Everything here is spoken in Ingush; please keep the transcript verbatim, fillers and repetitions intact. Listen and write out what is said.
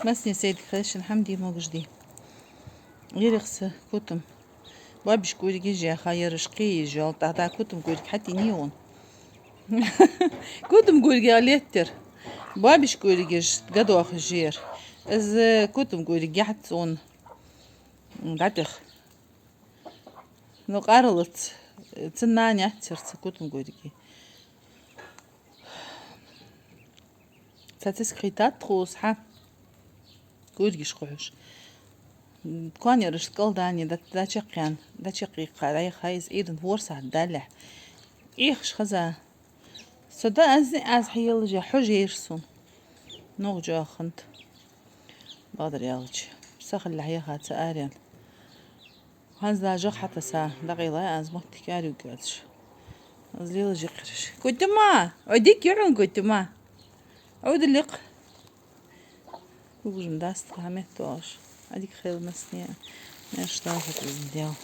Массане сайдакх хилда шун, хӀама де, могаш де. Ерригаш са котам. Боабеш кӀоригаш яха, ераш кхееш йола, тӀаккха котам кӀориг хьатӀаеннай хьона. Котам кӀориг яха леттар. Боабеш кӀоригаш гадохаш яр. Из котам кӀориг яхьац цун. ДӀатӀех. Ну, къаралац. Цун нана яцар цу котам кӀорига. Цхьа циска хетад тхо, хьа? КӀоригаш кхухьаш. Коанераш кӀалдани да-, дӀачакхъяьнна, дӀачакхъяккха, дӀаяха из Ӏуйрийна ворхӀ сахьат далехь. Ӏехаш хеза. Со да аз, аз хьаеллача хьожа еш сона. Ногу жоахант. Бакъдар аьлча. Сахиллехь яха ца арен. ХӀанз да жагӀа хьатаса, дӀакъайла аз моттиг аьрюг яцаш. Аз лела жикхираш. Котама! Ой, дика юхьун, котама! Ой, да лекх. Угжам даст хӀамет тоаш. Адик хел масне. Меш да хӀатӀа из дел.